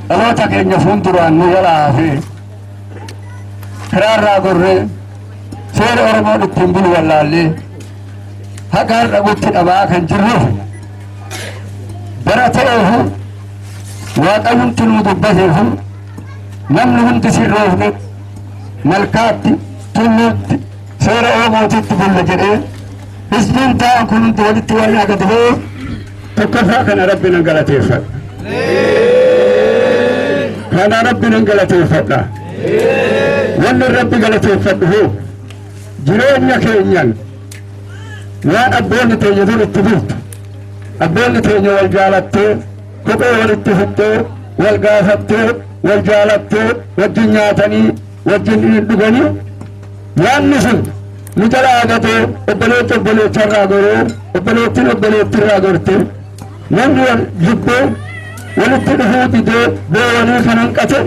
Dhaloota keenya fuulduraan nu jalaa hafee karaarraa gorree seera Oromoon ittiin bulu wallaallee haqa har'a gutti dhabaa kan jirruuf bara ta'eefu Waaqayyumti nuu dubbateefu namni hundi sirroofne malkaatti tulluutti seera Oromootitti bulla jedhee hizbiin taa'an kun hundi walitti waan gadi ba'ee tokkoffaa kana Rabbi nan galateeffadha. Kana Rabbi nan galateeffadha. Wanni Rabbi galateeffadhu hoo jireenya keenyan waan abboonni teenya dur itti bultu abboonni teenya wal jaalattee kophee walitti fixxee wal gaafattee wal jaalattee wajjin nyaatanii wajjin dhuganii yaanni sun nu jalaa gatee obboleetti obboleecharraa goree obboleettiin obboleettirraa gortee namni wal jibbee walitti dhufuu didee boo'anii kan hanqate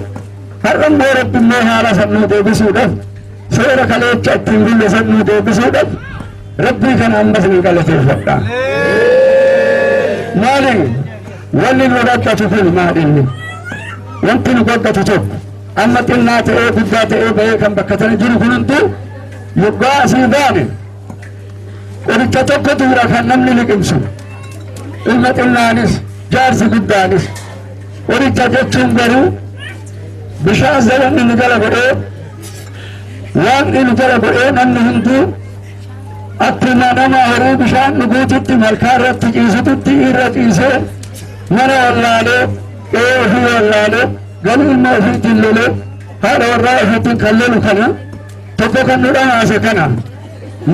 har'a immoo Rabbi immoo haala san nuu deebisuudhaaf seera kaleecha ittiin bulle san nuu deebisuudhaaf Rabbii kana ammas ni galateeffadha. Maaliin wanni nu rakkatu kun maalinni wanti nu gaggatu tokko amma xinnaa ta'ee guddaa ta'ee bahee kan bakka tana jiru kun hunduu yoggaa asii baane qoricha tokkotu jira kan namni liqimsu ilma xinnaanis jaarsi guddaanis qoricha jechuun garuu bishaan zalanni nu jala godhee waan nu jala godhee namni hunduu akkuma nama horii bishaan dhuguutitti malkaa irratti ciisututti irra ciisee mana wallaalee qe'ee ofii wallaalee galii ilma ofiitiin lolee haadha warraa ofiitiin kan lolu kana tokko kan nu dhamaase kana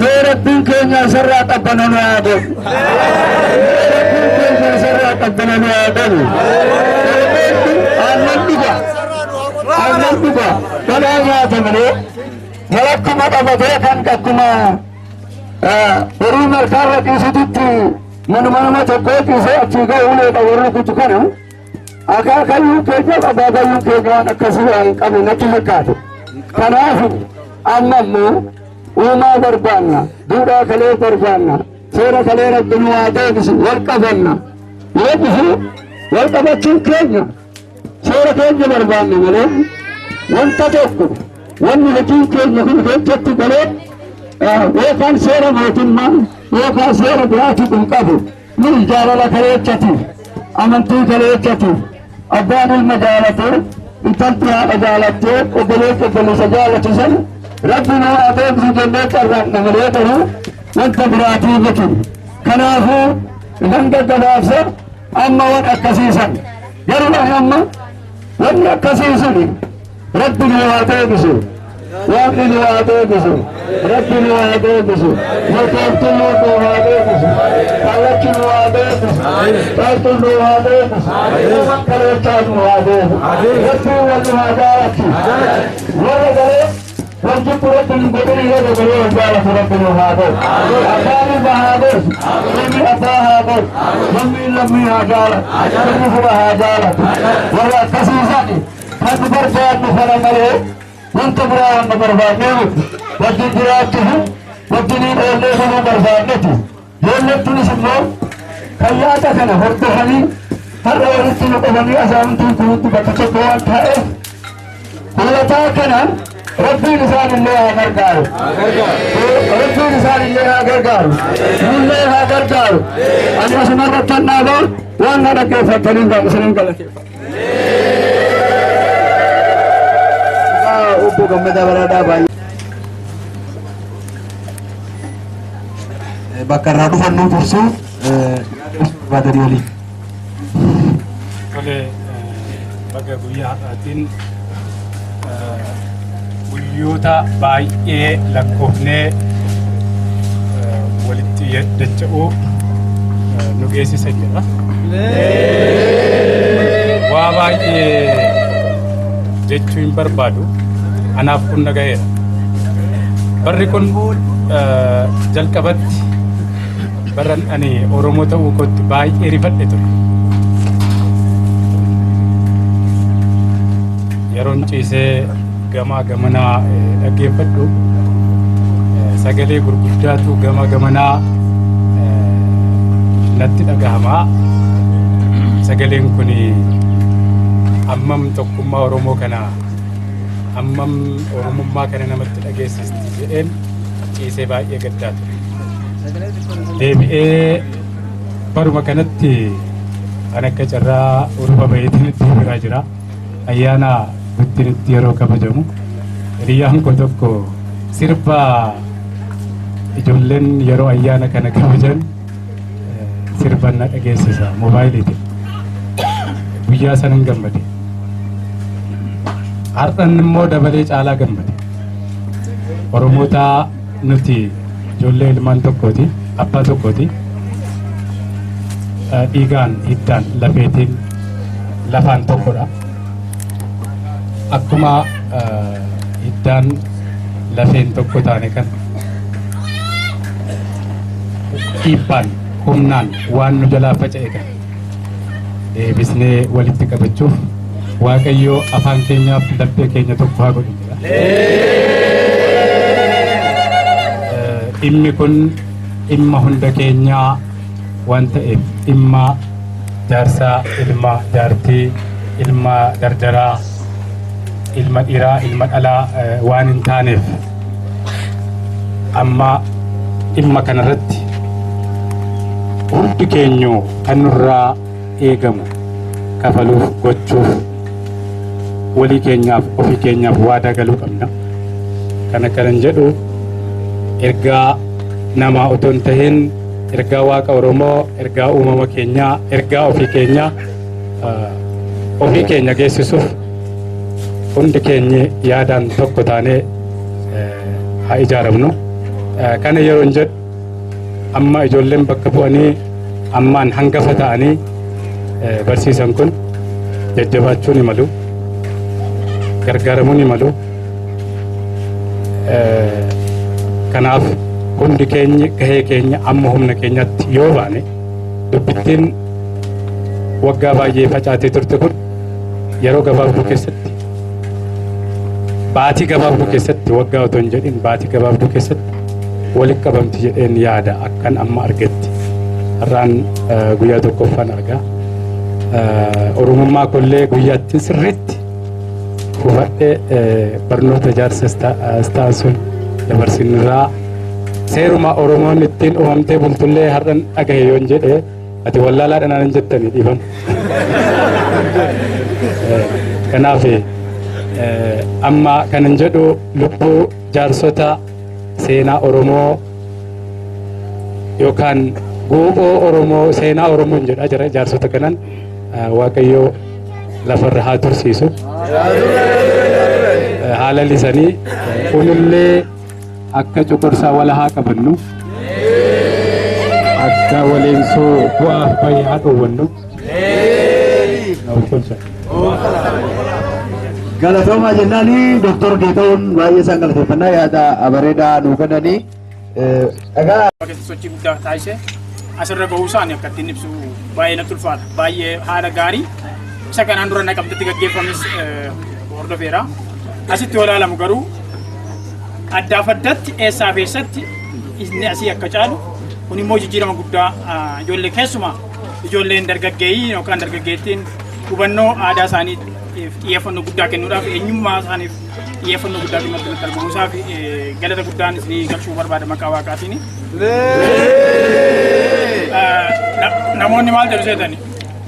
mee Rabbiin keenya isarraa qabbana nu haa godhu. Mee Rabbiin keenya isarraa qabbana nu haa godhu. Aannan dhuga. Aannan dhuga. Dhadhaa nyaata malee walakkuma qabatee kan akkuma horii malkaarra ciisututti manuma nama tokkoo ciisee achii ga'u ulee qabu warri kutu kana akaakayyuun keenya abaagayyuun keenya waan akkasii waan hin qabne natti fakkaate. Kanaaf amma immoo uumaa barbaanna, duudhaa kalee barbaanna, seera kalee Rabbi nu haa deebisu, wal qabanna. Yoo dhufu wal qabachuun keenya seera keenya barbaanna malee wanta tokko wanni hojiin keenya kun keessatti galee yookaan seera mootummaa yookaan seera biraatu hin qabu. Nuyi jaalala kaleechatiif, amantii kaleechatiif, abbaan ilma jaalatee, intalti haadha jaalattee, obboleessi obboleessa jaalatu san Rabbi nu haa deebisu jennee carraaqna malee garuu wanta biraatii miti. Kanaafuu nan gaggabaabsa amma waan akkasiisan. Garuu ani amma wanni akkasii suni Rabbi nu haa deebisu. Waaqni nu haa deebisu. Rabbi nu haa deebisu. Malkaaftuun nu haa deebisu. Kallachi nu haa deebisu. Caaltuun nu haa deebisu. Uuman kaleechaa nu haa deebisu. Rabbiin wal nu haa jaalachiisu. Warra galee wal jibbu Rabbi nu godhin warra galee wal jaalatu Rabbi nu haa godhu. Abbaan ilma haa gorsu. Ilmi abbaa haa gorsu. Lammiin lammii haa jaalatu. Ilmi fira haa jaalatu. Warra akkasiisani kan nu barbaadnu kana malee wanta biraa waan nu barbaadnee miti. Wajjin jiraachuuf wajjiniin oollee buluu barbaadneti. Ijoollettunis immoo kan yaada kana hordofanii har'a walitti nu qabanii azaantiin kun hundi bakka tokko waan taa'eef kuulataa kana Rabbiin isaan illee haa gargaaru. Rabbiin isaan illee haa gargaaru. Nullee haa gargaaru. Ani asuma irratti dhaabaa waan na dhaggeeffattaniin isinin galateeffadha. Obbo Gammadaa Badhaadhaa baay'ee bakka irraa dhufan nuuf ibsu yaada ibsuu barbaadanii waliin. Tole, baga guyyaa har'aatiin guyyoota baay'ee lakkoofnee walitti dacha'uu nu geessise jedha. Waa baay'ee jechuu hin barbaadu. Anaaf kun na ga'eera. Barri kun jalqabatti baran ani Oromoo ta'uu kootti baay'ee rifadhe ture. Yeroon ciisee gamaa gamanaa dhaggeeffadhu sagalee gurguddaatu gama gamanaa natti dhagahama. Sagaleen kun Ammam tokkummaa Oromoo kana, ammam Oromummaa kana namatti dhageessisti jedheen ciisee baay'ee gaddaa ture. Deebi'ee baruma kanatti kan akka carraa urba baheetiin itti biraa jira. Ayyaana guddinitti yeroo kabajamu hiriyyaan koo tokko sirba ijoolleen yeroo ayyaana kana kabajan sirba na dhageessisa moobaayiliitiin. Guyyaa sanan gammade. Har'an immoo dabalee caalaa gammade. Oromoota nuti ijoollee ilmaan tokkooti, abbaa tokkooti. Dhiigaan, hiddaan, lafeetiin, lafaan tokkodha. Akkuma hiddaan lafeen tokko taane kan dhiibbaan humnaan waan nu jalaa faca'e kan deebisnee walitti qabachuuf Waaqayyo afaan keenyaaf laphee keenya tokko haa godhu jedha. Dhimmi kun dhimma hunda keenyaa waan ta'eef, dhimma jaarsaa, ilma jaartii, ilma dardaraa, ilma dhiiraa, ilma dhalaa waan hin taaneef, amma dhimma kanarratti hundi keenyu kan nurraa eegamu kafaluuf, gochuuf, walii keenyaaf ofii keenyaaf waadaa galuu qabna. Kana kanan jedhu ergaa namaa otoo hin tahin ergaa Waaqa Oromoo, ergaa uumama keenyaa, ergaa ofii keenyaa ofii keenya geessisuuf hundi keenyi yaadaan tokko taanee haa ijaaramnu. Kana yeroo hin jedhu, amma ijoolleen bakka bu'anii ammaan hangafa ta'anii barsiisan kun jajjabaachuu ni malu, gargaaramuu ni malu. Kanaaf hundi keenya gahee keenya amma humna keenyatti yoo baane, dubbittiin waggaa baay'ee facaatee turte kun yeroo gabaabduu keessatti, baatii gabaabduu keessatti, waggaa otoo hin jedhin baatii gabaabduu keessatti walitti qabamti jedheen yaada. Akkan amma argetti, har'aan guyyaa tokkoffaan argaa. Oromummaa kollee guyyaatti sirriitti hubadhee barnoota jaarsa istaan sun dabarsinirraa seeruma Oromoon ittiin uumamtee bultullee har'an dhagahe yoon jedhe, ati wallaalaadha naan hin jettanii, dhiifama. Kanaaf amma kanan jedhu, lubbuu jaarsota seenaa Oromoo yookaan guuboo Oromoo, seenaa Oromoo jedha jira, jaarsota kanan Waaqayyo lafarra haa tursiisu. Haala lisanii kunillee akka coqorsaa wala haa qabannu. Akka waliinsoo bu'aaf bahee haa dhoowwannu. Na tolcha. Galatoomaa jennaani Dooktor Geetahuun baay'ee isaan galateeffannaa, yaada bareedaa nuu kennanii. Dhagaa keessatti sochii guddaa taasise asirra gahuu isaanii akka ittiin ibsu baay'ee natti ulfaata. Baay'ee haala gaarii isa kanaan dura Naqamtetti gaggeeffames hordofeera. Asitti yoo ilaalamu garuu addaaf addatti eessaa fi eessatti inni asii akka caalu, kun immoo jijjiirama guddaa ijoollee, keessumaa ijoolleen dargaggeeyyii yookaan dargaggeettiin hubannoo aadaa isaaniif xiyyeeffannoo guddaa kennuudhaaf, eenyummaa isaaniif xiyyeeffannoo guddaa kennuudhaaf kanatti argamuu isaa fi galata guddaan isinii galchuu barbaada maqaa Waaqaatiin. Namoonni maal jedhu seetani?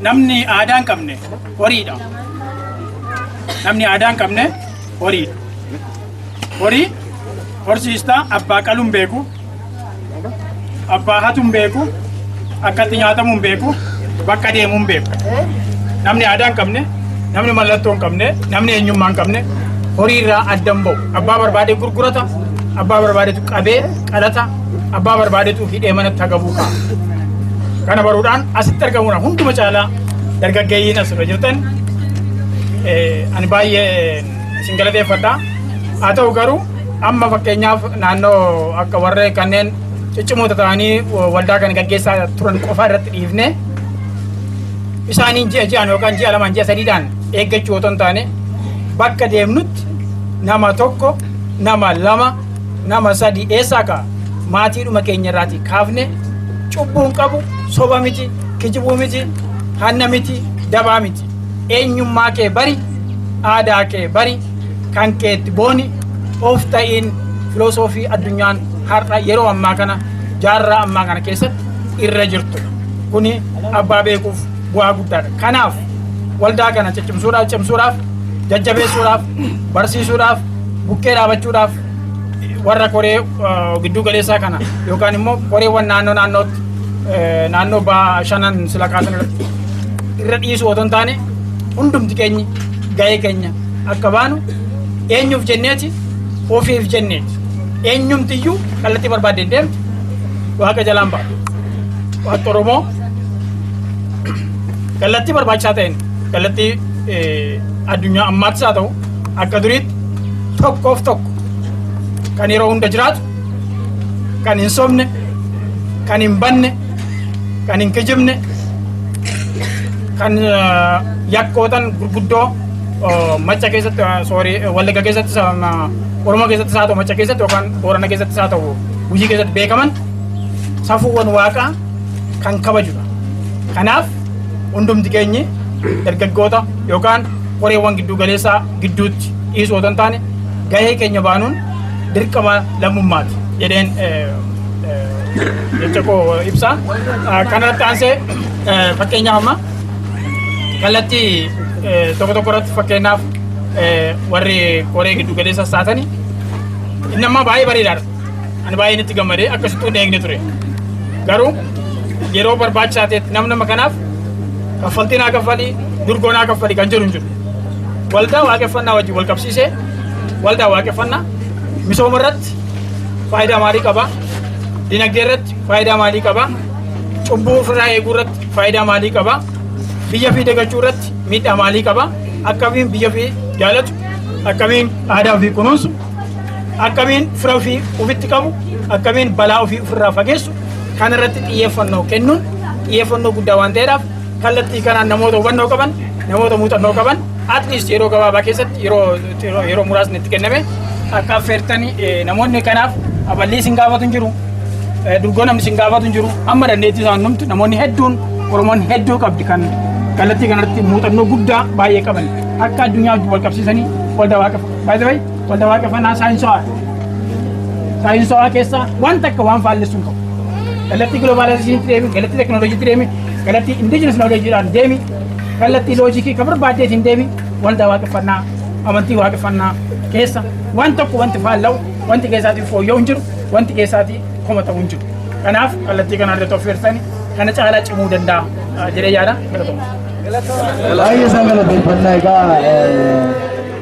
Namni aadaa hin qabne horiidha. Namni aadaa hin qabne horiidha. Horii horsiistaa abbaa qaluu hin beeku, abbaa hatu hin beeku, akka itti nyaatamu hin beeku, bakka deemu hin beeku. Namni aadaa hin qabne, namni mallattoo hin qabne, namni eenyummaa hin qabne horii irraa adda hin ba'u. Abbaa barbaade gurgurata, abbaa barbaadetu qabee qalata, abbaa barbaadetu hidhee manatti hagabuu kaa'a. Kana baruudhaan asitti argamuudhaan hunduma caalaa dargaggeeyyiin asirra jirtan ani baay'ee isin galateeffadha. Haa ta'u garuu amma fakkeenyaaf naannoo akka warreen kanneen ciccimoota ta'anii waldaa kana gaggeessaa turan qofa irratti dhiifne, isaaniin ji'a ji'aan yookaan ji'a lamaan, ji'a sadiidhaan eeggachuu otoo hin taane, bakka deemnutti nama tokko, nama lama, nama sadi eessaa ka'a, maatiidhuma keenya irraatii kaafne, cubbuun qabu, soba miti, kijibuu miti, hanna miti, dabaa miti. Eenyummaa kee bari, aadaa kee bari, kan keetti booni, of ta'iin filosoofii addunyaan har'a yeroo ammaa kana jaarraa ammaa kana keessatti irra jirtudha. Kuni abbaa beekuuf bu'aa guddaadha. Kanaaf waldaa kana ciccimsuudhaaf, cimsuudhaaf, jajjabeessuudhaaf, barsiisuudhaaf, bukkee dhaabachuudhaaf warra koree gidduu galeessaa kana yookaan immoo koreewwan naannoo naannootti naannoo shanan sila kaasan irratti irra dhiisuu otoo hin taane, hundumti keenyi gahee keenya akka baanu, eenyuuf jenneeti? Ofiif jenneeti. Eenyumtiyyuu kallattii barbaadde hin deemtu, waaqa jalaan baatu. Waaqni Oromoo kallattii barbaachisaa ta'een, kallattii addunyaa ammaattis haa ta'u akka duriitti, tokkoof tokko kan yeroo hunda jiraatu, kan hin sobne, kan hin banne, kan hin kijibne, kan yakkootan gurguddoo Macca keessatti, sorry, Wallagga keessatti, Oromoo keessattis haa ta'u Macca keessatti yookaan Boorana keessattis haa ta'u Gujii keessatti beekaman, safuuwwan waaqaa kan kabajudha. Kanaaf hundumti keenyi dargaggoota yookaan koreewwan gidduu galeessaa gidduutti dhiisuu otoo hin taane gahee keenya baanuun dirqama lammummaati jedheen jecha koo ibsa. Kanarratti aansee, fakkeenyaaf amma kallattii tokko tokko irratti, fakkeenyaaf warri koree giddu galeessa taatani, inni ammaa baay'ee bareedaadha. Ani baay'een itti gammadee akkasitti hin eegne ture. Garuu yeroo barbaachisaa ta'etti namni nama kanaaf kaffaltii naa kaffalii, durgoo naa kaffalii kan jedhu hin jiru. Waldaa waaqeffannaa wajjin wal qabsiisee, waldaa waaqeffannaa misooma irratti faayidaa maalii qaba? Dinagdee irratti faayidaa maalii qaba? Cubbuu ofirraa eeguu irratti faayidaa maalii qaba? Biyya fi dagachuu irratti miidhaa maalii qaba? Akkamiin biyya fi jaalatu? Akkamiin aadaa ofii kunuunsu? Akkamiin fira ofii ofitti qabu? Akkamiin balaa ofii ofirraa fageessu? Kana irratti xiyyeeffannoo kennuun xiyyeeffannoo guddaa waan ta'eedhaaf, kallattii kanaan namoota hubannoo qaban, namoota muuxannoo qaban, at least yeroo gabaabaa keessatti, yeroo muraasni itti kenname akka affeertanii, namoonni kanaaf aballii isin gaafatu hin jiru. Durgoo namni isin gaafatu hin jiru. Amma dandeettii isaan numtu namoonni hedduun Oromoon hedduu qabdi kan kallattii kanarratti muuxannoo guddaa baay'ee qaban, akka addunyaa wajjin wal qabsiisanii waldaa waaqa, by the way, waldaa waaqeffannaa saayinsawaa saayinsawaa keessaa wanta akka waan faallessu hin qabu. Kallattii globalizationitti deemi, kallattii teknooloojiitti deemi, kallattii indigenous knowledgeedhaan deemi, kallattii loojikii kan barbaaddeetiin deemi, waldaa waaqeffannaa amantii waaqeffannaa keessa waan tokko wanti faalla'u, wanti keessaatii fooyya'u hin jiru, wanti keessaatii komatamu hin jiru. Kanaaf kallattii kanaan irratti of feersanii kana caalaa cimuu danda'a jedhee yaada. Galatooma. Baay'ee isaan galateeffannaa. Egaa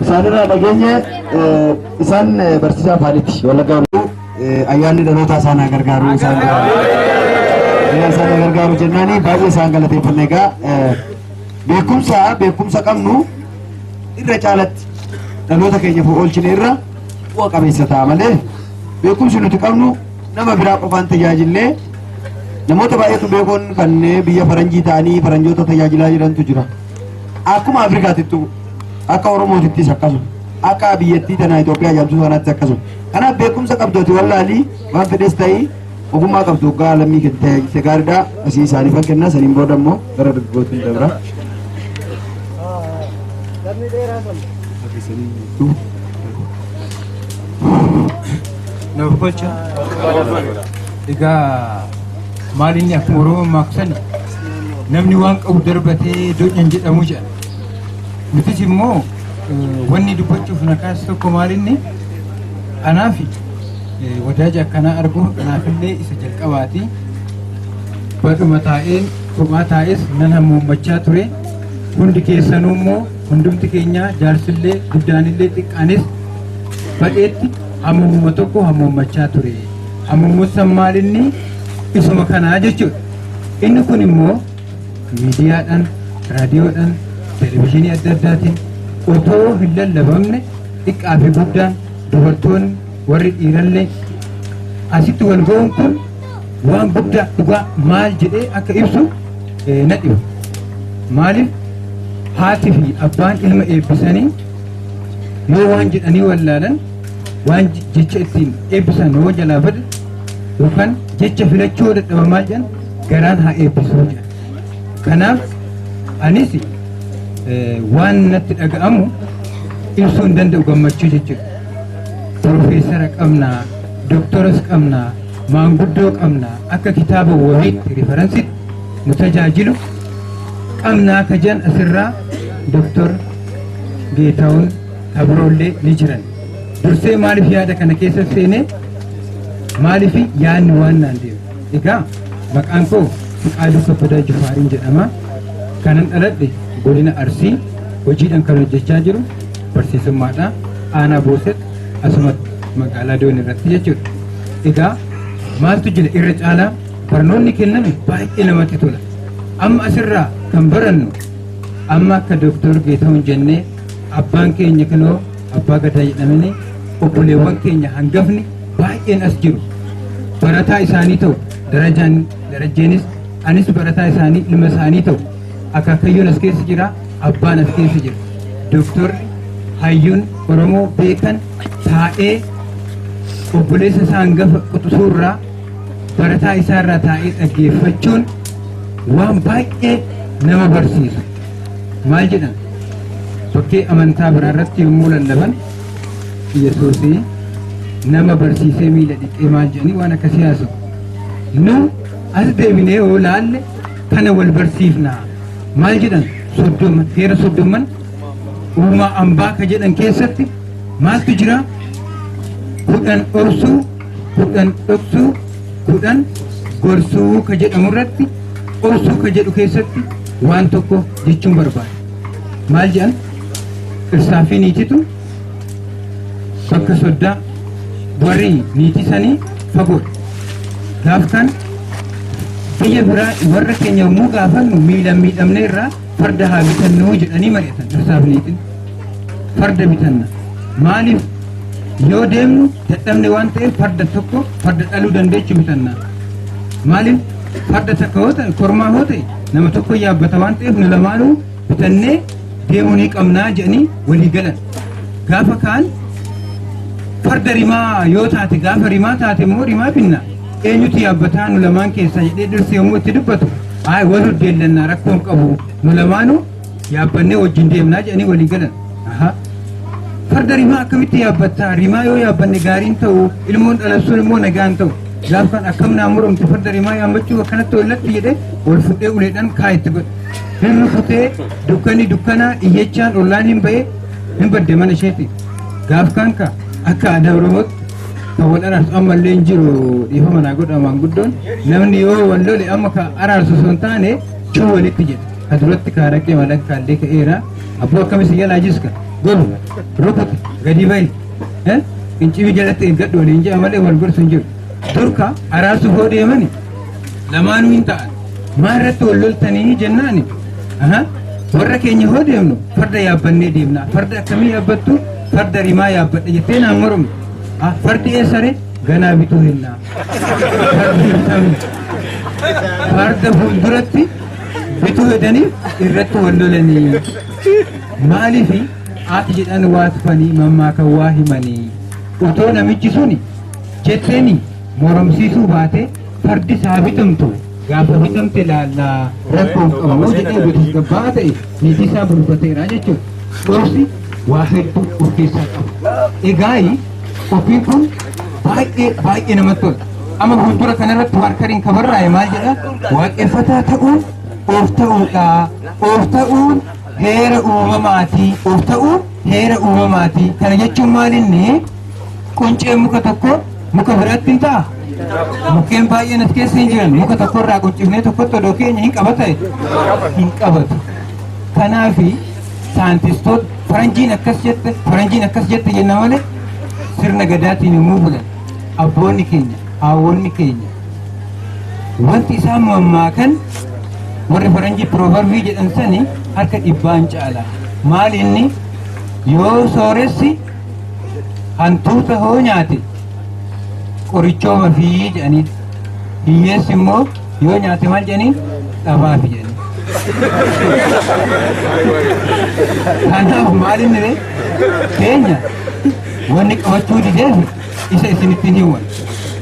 isaanirraa dhageenye, isaan barsiisaa afaanitti Wallaggaa, ayyaanni dhaloota isaan haa gargaaru, isaan isaan haa gargaaru jennaani baay'ee isaan galateeffanna. Egaa beekumsa qabnu irra caalatti dhaloota keenyaaf oolchine irra bu'a qabeessa ta'a malee, beekumsi nuti qabnu nama biraa qofaan tajaajillee, namoota baay'eetu beekuun kanneen biyya faranjii ta'anii faranjoota tajaajilaa jirantu jira. Akkuma Afrikaatittu, akka Oromootittis akkasuma. Akka biyyattii tana Itoophiyaa jedhamtu kanaatti akkasuma. Kanaaf beekumsa qabdu ati wallaalii, waan fedhes ta'ii, ogummaa qabdu waggaa lammii keetti tajaajiltee gaariidha. Asii isaaniifan kennaa, saniin booda immoo gara dargaggootti dabra. Naaf gocha. Egaa maal inni akkuma Oromoo maaksan namni waan qabu darbatee doqnyan jedhamu jedha. Nutis immoo wanni dubbachuuf na kaase tokko maal inni, anaaf wadaaja akkanaa arguu anaafillee isa jalqabaati. Badhuma taa'een kophaa taa'es nan hamuummachaa ture. Hundi keessanuu immoo, hundumti keenya, jaarsillee guddaanillee xiqqaanis badheetti hamuumuma tokko hamuummachaa ture. Hamuummusan maal inni isuma kanaa jechuudha. Inni kun immoo miidiyaadhaan, raadiyoodhaan, televizyiinii adda addaatiin otoo hin lallabamne, xiqqaa fi guddaan, dubartoonni, warri dhiirallee asitti wal ga'uun kun waan guddaa dhugaa maal jedhee akka ibsu na dhiba. Maaliif, haati fi abbaan ilma eebbisanii yoo waan jedhanii wallaalan, waan jecha ittiin eebbisan yoo jalaa bade yookaan jecha filachuu dadhaba, maal jedhan? Garaan haa eebbisuu jedhan. Kanaaf anis Waan natti dhaga'amu ibsuu hin danda'u gammachuu jechuudha. Piroofeesara qabnaa, dooktoras qabnaa, maanguddoo qabnaa, akka kitaaba wabiitti reference itti nu tajaajilu qabnaa ka jedhan asirraa Dooktor Geetahuun kabiroollee ni jiran. Dursee maaliif yaada kana keessa seenee, maaliif yaadni waan naan deemu? Egaa maqaan koo Fiqaaduu Kabbadaa Jufaariin jedhama. Kanan dhaladhe godina Arsii, hojiidhaan kan hojjechaa jiru barsiisummaadha. Aanaa Booset, asumatti magaalaa Doon irratti jechuudha. Egaa maaltu jira? Irra caalaa barnoonni kenname baay'ee namatti tola. Amma asirraa kan barannu, amma akka Dooktor Geetahuun jennee, abbaan keenya kinoo abbaa gadaa jedhamanii, obboleewwan keenya hangafni baay'een as jiru. Barataa isaanii ta'u, darajaan darajeenis anis barataa isaanii, ilma isaanii ta'u. Akaakayyoon as keessa jira, abbaan as keessa jira. Dooktorri hayyuun Oromoo beekan taa'ee obboleessa isaa hangafa quxisuurraa, barataa isaarraa taa'ee dhaggeeffachuun waan baay'ee nama barsiisa. Maal jedhan? Bakkee amantaa biraa irratti yommuu lallaban, Yesuusii nama barsiisee miila dhiqee maal jedhanii waan akkasii haasa'u. Nu as deebinee yoo laalle kana wal barsiifna. Maal jedhan? 30 heera 30n uumaa ambaa ka jedhan keessatti maaltu jira? 10 dhoksuu, 10 dhoksuu, 10 gorsuu ka jedhamu irratti, dhoksuu ka jedhu keessatti waan tokko jechuun barbaada. Maal jedhan? Dhirsaa fi niititu bakka soddaa, warri niitii sanii fagoodha. Gaaf kan biyya biraa warra keenya yommuu gaafannu, miila miidhamne irraa farda haa bitannuu jedhanii mari'atan dhirsaaf niitiin. Farda bitanna. Maaliif? Yoo deemnu dadhabne waan ta'eef farda tokko, farda dhaluu dandeechu bitanna. Maaliif? Farda takka yoo ta'e, kormaa yoo ta'e, nama tokko yaabbata waan ta'eef nu lamaanuu bitannee deemuu ni qabnaa jedhanii walii galan. Gaafa kaan farda rimaa yoo taate, gaafa rimaa taate immoo rimaa binna, eenyutu yaabbataa nu lamaan keessaa jedhee dhirsi yommuu itti dubbatu, "Ayi, wal huddeellannaa, rakkoon qabu, nu lamaanuu yaabbannee wajjin deemnaa" jedhanii walii galan. Aha. Farda rimaa akkamitti yaabbattaa? Rimaa yoo yaabbanne gaariin ta'u, ilmoon dhalatsuun immoo nagaan ta'u. Gaaf kan akkam naa muromte, farda rimaa yaabbachuu akkanatti hollatti jedhee ol fudhee uleedhaan kaa itti godhe. Hin rukutee, dukkanni dukkanaa, iyyachaan ollaan hin ba'e, hin badde mana isheeti. Gaaf kan ka akka aadaa Oromootti kan wal araarsu ammallee hin jiru, dhiifama naa godha maanguddoon. Namni yoo wal lole amma ka araarsu osoo hin taane cuu walitti jedha. Ka duratti kaaraqee malakkaallee ka'eera. Abboo, akkamis jalaa jiska goru rukute gadi bahi qincibii jalatti eeggadhu waliin jedha malee wal gorsu hin jiru. Durka araarsuuf hoo deemani lamaanuu hin ta'an. Maal irratti wal loltanii jennaani, warra keenya hoo deemnu farda yaabbannee deemna. Farda akkamii yaabbattu? Farda rimaa yaabbadha jettee naan moromne. Fardi eessare? Ganaa bituu hinnaa. Fardi bitamne. Farda fuulduratti bituu hedaniif irratti wal lolanii. Maaliif ati jedhan waa tufanii mammaakan waa himanii, otoo namichi suni jetteeni moromsiisuu baate, fardi isaa bitamtu, gaafa bitamte laallaa rakkoo hin qabu jedhee bitas ta'e niitii isaa bulfateera jechuudha. Dhorsi waa hedduu of keessaa qaba. Egaa qophiin kun baay'ee baay'ee namatti tola. Amma fuuldura kanarratti maarkariin kabarraa'e maal jedha? Waaqeffataa ta'uun of ta'uudha. Of ta'uun heera uumamaati. Of ta'uun heera uumamaati. Kana jechuun maal? Inni quncee muka tokko muka biraatti hin ta'a. Mukkeen baay'een as keessa hin jiran, muka tokkorraa quncifnee tokkotti odoo keenya hin qabata? Hin qabatu. Kanaafi saayintistoota faranjiin akkas jette, faranjiin akkas jette jenna malee, sirna gadaatiin yommuu bulan abboonni keenya, haawwonni keenya, wanti isaan mammaakan, warri faranjii proverb ii jedhan sani harka dhibbaan caala. Maal inni? Yoo sooressi hantuuta hoo nyaate qorichooma fi jedhanii, hiyyeessi immoo yoo nyaate maal jedhanii? Dhabaafi jedhanii. Kanaaf maal inni ree keenya wanni qabachuu dideef isa isinitti hin himan.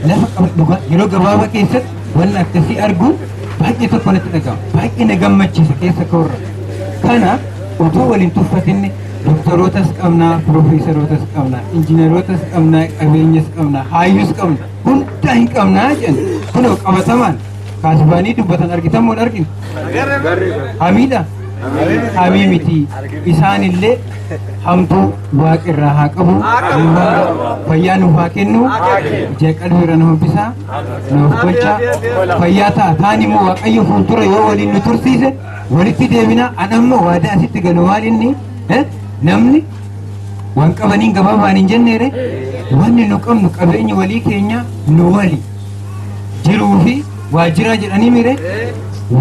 Lafa qabadhu, yeroo gabaabaa keessatti wanni akkasii arguun baay'ee tokko natti dhaga'ama. Baay'ee na gammachiisa keessa koorra. Kana Otoo waliin tuffatinne doktorootas qabnaa, piroofeesarootas qabnaa, injiinarootas qabnaa, qabeenyas qabnaa, haayyuus qabna, hundaa hin qabnaa jedhan. Kunoo qabatamaan kaasbaanii dubbatan argitan moo hin argine? Hamiidha? Hamii miti. Isaanillee hamtuu waaqa irraa haa qabu. Fayyaa nuuf haa kennu. Ija qalbii irra nu hambisa. Nuuf tolcha. Fayyaa ta'a. Taan immoo Waaqayyo fuuldura yoo waliin nu tursiise walitti deebina. An amma waadaa asitti galu maal inni namni waan qabaniin gabaabaan hin jenneere, wanni nu qabnu qabeenyi walii keenya nu wali jiruu fi waajjiraa jedhanii mire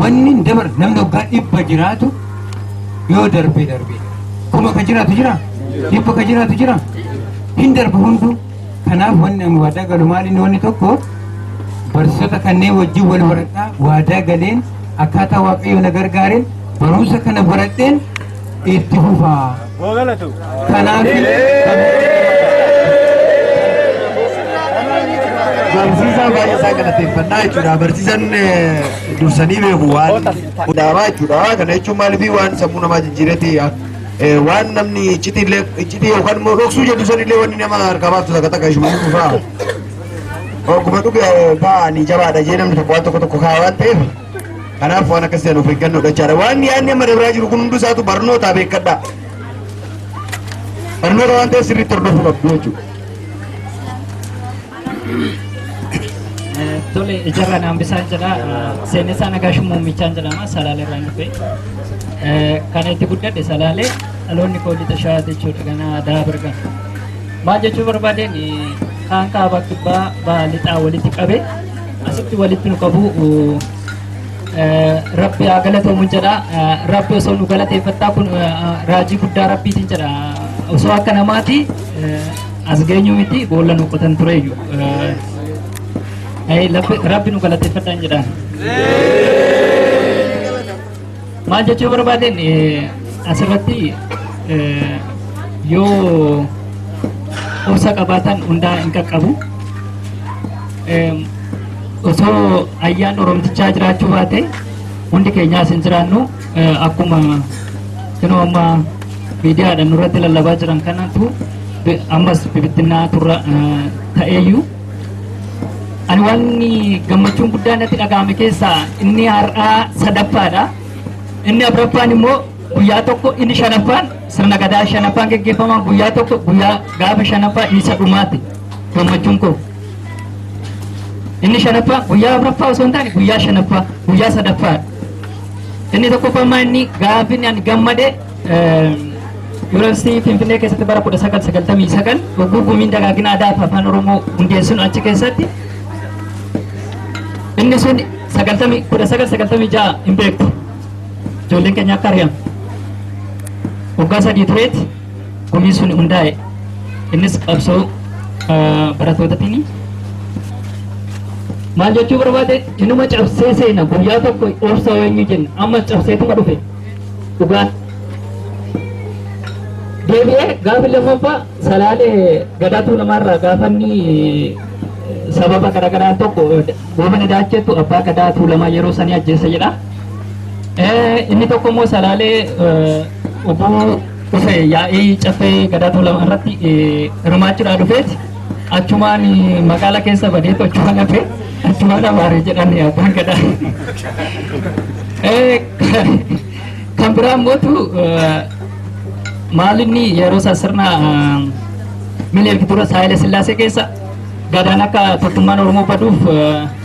wanni hin dabar. Namni waggaa 100 jiraatu yoo darbee darbee 1000 ka jiraatu jira, 100 ka jiraatu jira, hin darbu hunduu. Kanaaf wanni ani waadaa galu maal inni, wanni tokko barsiisota kanneen wajjin wal baradhaa waadaa galeen akkaataa Waaqayyo na gargaareen barumsa kana baradheen itti fufaa. Kanaaf Barsiisaa baay'ee isaa galateeffannaa jechuudha. Barsiisaan dursanii beeku waan dhaabaa jechuudha. Kana jechuun maaliif waan sammuu namaa jijjiireeti, waan namni iccitii illee iccitii yookaan immoo dhoksuu jedhu sanillee wanni nama harkaa baaftu takka takka ishuma dhufaa. Oguma dhuge ba'anii jabaadha jee namni tokko waan tokko tokko kaa'aa waan ta'eef, kanaaf waan akkasii of eeggannoo jechaadha. Waan yaadni amma dabraa jiru kun hundi isaatu barnoota beekadha. Barnoota waan ta'eef sirriitti hordofuu qabdu jechuudha. Tole, ijarra Naambisaan jedha. Seenessaa Nagaash Muummichaan jedhama. Salaalee irraan dhufe. Kan itti guddadhe Salaalee, dhaloonni koo lixa Shawaati jechuudha. Gana daa birgan. Maal jechuu barbaadeen, kaan kaaba, kibbaa, baha, lixaa walitti qabe asitti walitti nu qabu Rabbi haa galatoomu jedha. Rabbi osoo nu galateeffattaa kun raajii guddaa Rabbiitiin jedha. Osoo akka namaati as geenyu miti, boolla nu qotan tureeyyu. Rabbi nu galateeffadhaan jedhaan. Maal jechuu barbaadeen, asirratti yoo obsa qabaatan hundaa hin qaqqabu. Osoo ayyaan Oromtichaa jiraachuu baate hundi keenyaas hin jiraannu. Akkuma kunoo amma miidiyaadhaan nurratti lallabaa jiran kanatu ammas bibittinnaa turra ta'eeyyuu. Ani wanni gammachuun guddaan natti dhaga'ame keessaa inni har'aa sadaffaadha. Inni afuraffaan immoo guyyaa tokko, inni shanaffaan sirna gadaa shanaffaan geggeeffaman guyyaa tokko, guyyaa gaafa shanaffaa isa dhumaati gammachuun koo. Inni shanaffaa guyyaa afuraffaa osoo hin taane guyyaa shanaffaa, guyyaa sadaffaadha. Inni tokkoffaa maa inni gaafi ani gammade Yuunivarsiitii Finfinnee keessatti bara 1999 hogguu gumiin dagaagina aadaa fi afaan Oromoo hundeessinu achi keessatti, inni sun 1996 hin beektu. Ijoolleen keenya akka ari'an waggaa 3 tureeti gumiin sun hundaa'e. Innis qabsoo barattootaatiin. Maal jechuu barbaade, inuma cabsee seena guyyaa tokko, obsa eenyu jenna, amma cabseetuma dhufe dhugaan. Deebi'ee gaafi lammaffaa Salaalee Gadaa Tuulamaarraa gaafa inni sababa garaagaraa tokko Goobana Daachettu abbaa Gadaa Tuulamaa yeroo sanii ajjeessa jedha. Inni tokko immoo Salaalee obbo dhufe yaa'ii caffee Gadaa Tuulamaa irratti hirmaachuudhaa dhufeeti. Achumaan magaala keessa badeetu achumaan hafe, achumaan abaare jedhan abbaan Gadaa. Kan biraa immootu maalinni yeroo isaa sirna Minilik dura Saayila Sillaasee keessa Gadaan akka tokkummaan Oromoo baduuf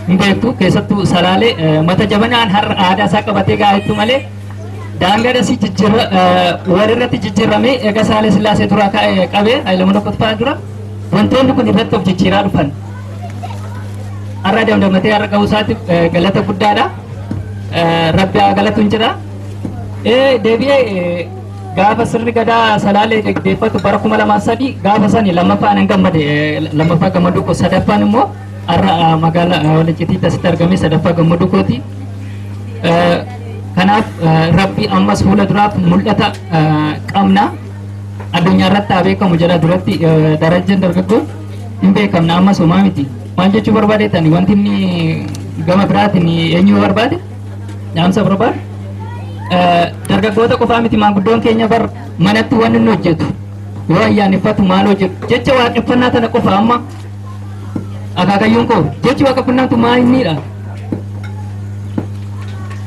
hin beektu, keessattuu Salaalee mata jabanaan har'a aadaa isaa qabatee gaa'ettu malee daangaa si jijjiirra walirratti jijjiirramee eega Saayila Sillaasee duraa qabee Haayila Malakot dura wantoonni kun irratti of jijjiiraa dhufan. Har'a damdamatee har'a ga'uu isaatiif galata guddaadha. Rabbi haa galatu hin jira. Deebi'ee gaafa sirni Gadaa Salaalee geggeeffatu bara 2003 gaafa sani lammaffaan hin gammade, lammaffaa gammaduu koo, sadaffaan immoo har'a magaalaa Walancitiitti asitti argame sadaffaa gammaduu kooti. Kanaaf Rabbi ammas fuula duraaf mul'ata qabna. Addunyaa irratti haa beekamu jedha duratti Darajjeen dargaggoon hin beekamna ammas homaa miti. Maal jechuu barbaadeetani, wanti inni gama biraatiin eenyu barbaade dhaamsa barbaade. Dargaggoota qofaa miti, maanguddoon keenya bar manatti waan inni hojjetu yoo ayyaaneffatu maal hojjetu, jecha waaqeffannaa tana qofa. Amma akaakayyuun koo jechi waaqeffannaa tun maa inniidha.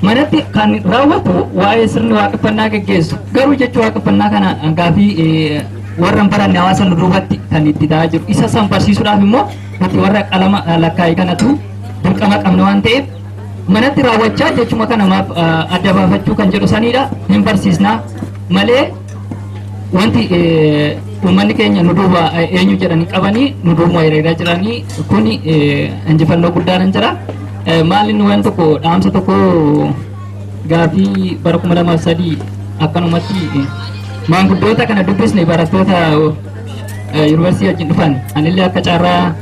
Manatti kan raawwatu waa'ee sirni waaqeffannaa geggeessu, garuu jecha waaqeffannaa kana gaafii warra hin baranne hawaasa nu duubatti kan itti ta'aa jiru, isa san barsiisuudhaaf immoo nuti warra qalama lakkaa'e kanatu dirqama qabna waan ta'eef, manatti raawwachaa jechuma kana maaf adda baafachuu kan jedhu sanidha. Hin barsiisnaa malee wanti uummanni keenya nu duuba eenyu jedhanii qabanii nu duuba hiriiraa jiranii kuni injifannoo guddaan jira. Maal inni waan tokko dhaamsa tokko gaafii bara 2003 akkanumatti maanguddoota kana dubbisne, barattoota yuunivarsiitii wajjin dhufan, anillee akka carraa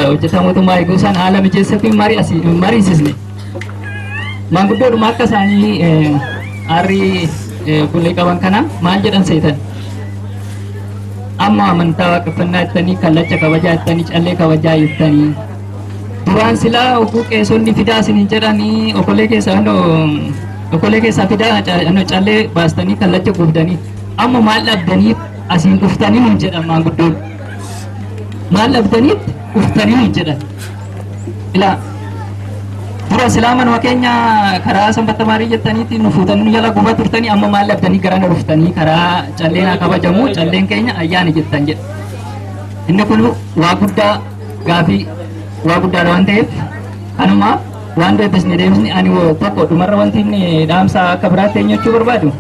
hojjetaa mootummaa eeguu isaan haala mijeessee fi mariisisne. Maanguddoodhuma akka isaanii aarrii bullee qaban kana maal jedhan seetan? Amma amantaa waaqeffannaa jettanii, kallacha kabajaa jettanii, callee kabajaa jettanii, duraan silaa oguu qeesonni fidaa isiniin jedhanii okolee keessaa okolee keessaa fidaa callee baastanii kallacha gubdanii, amma maal dhabdanii asiin dhuftanii nun jedhan maanguddoon. Maal dhabdaniit dhuftanii nun jedhan. Ilaa, dura silaa manuma keenya karaa sanbatta maarii jettaniitti nu fuutanii nu jala gubaa turtanii, amma maal dhabdanii garana dhuftanii karaa calleen haa kabajamu, calleen keenya ayyaana jettan jedha. Inni kun waa guddaa, gaafii waa guddaadha waan ta'eef, kanumaaf waan deebisne deebisne. Ani tokko dhumarra wanti inni dhaamsa akka biraatti eenyachuu barbaadu,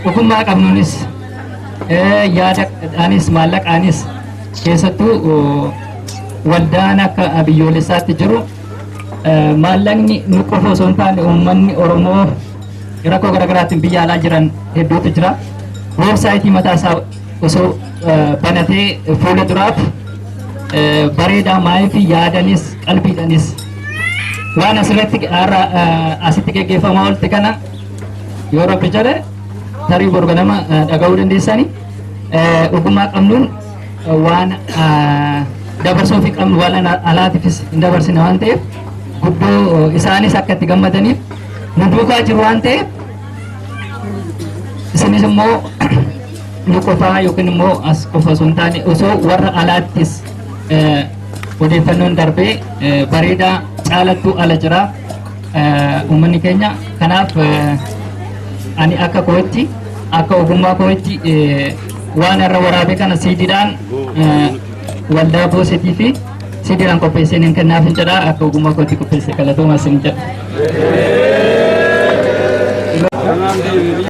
ogummaa qabnuunis, yaadaanis, maallaqaanis, keessattuu waldaan akka biyyoolessaatti jiru, maallaqni nu qofa osoo hin taane uummanni Oromoo rakkoo garaagaraatiin biyya alaa jiran hedduutu jira. Weebsaayitii mataa isaa osoo banatee fuula duraaf bareedaa. Maayii fi yaadanis qalbiidhanis waan asirratti har'a asitti geggeeffamaa oolte kana yoo Rabbi jedhe tarii boru ganama dhaga'uu dandeessani. Ogummaa qabnuun waan dabarsuu fi qabnu waan alaatiifis hin dabarsine waan ta'eef, guddoo isaanis akka itti gammadaniif nu duukaa jiru waan ta'eef, isinis immoo nu qofaa yookiin immoo as qofa osoo hin taane osoo warra alaattis odeeffannoon darbee bareedaa, caalattuu ala jira uummanni keenya. Kanaaf ani akka kootti, akka ogummaa kootti, waan irra waraabee kana siidiidhaan waldaa boosetii fi siidiidhaan qopheessee nin kennaaf hin jedha. Akka ogummaa kootti qopheesse. Galatooma isin jedha.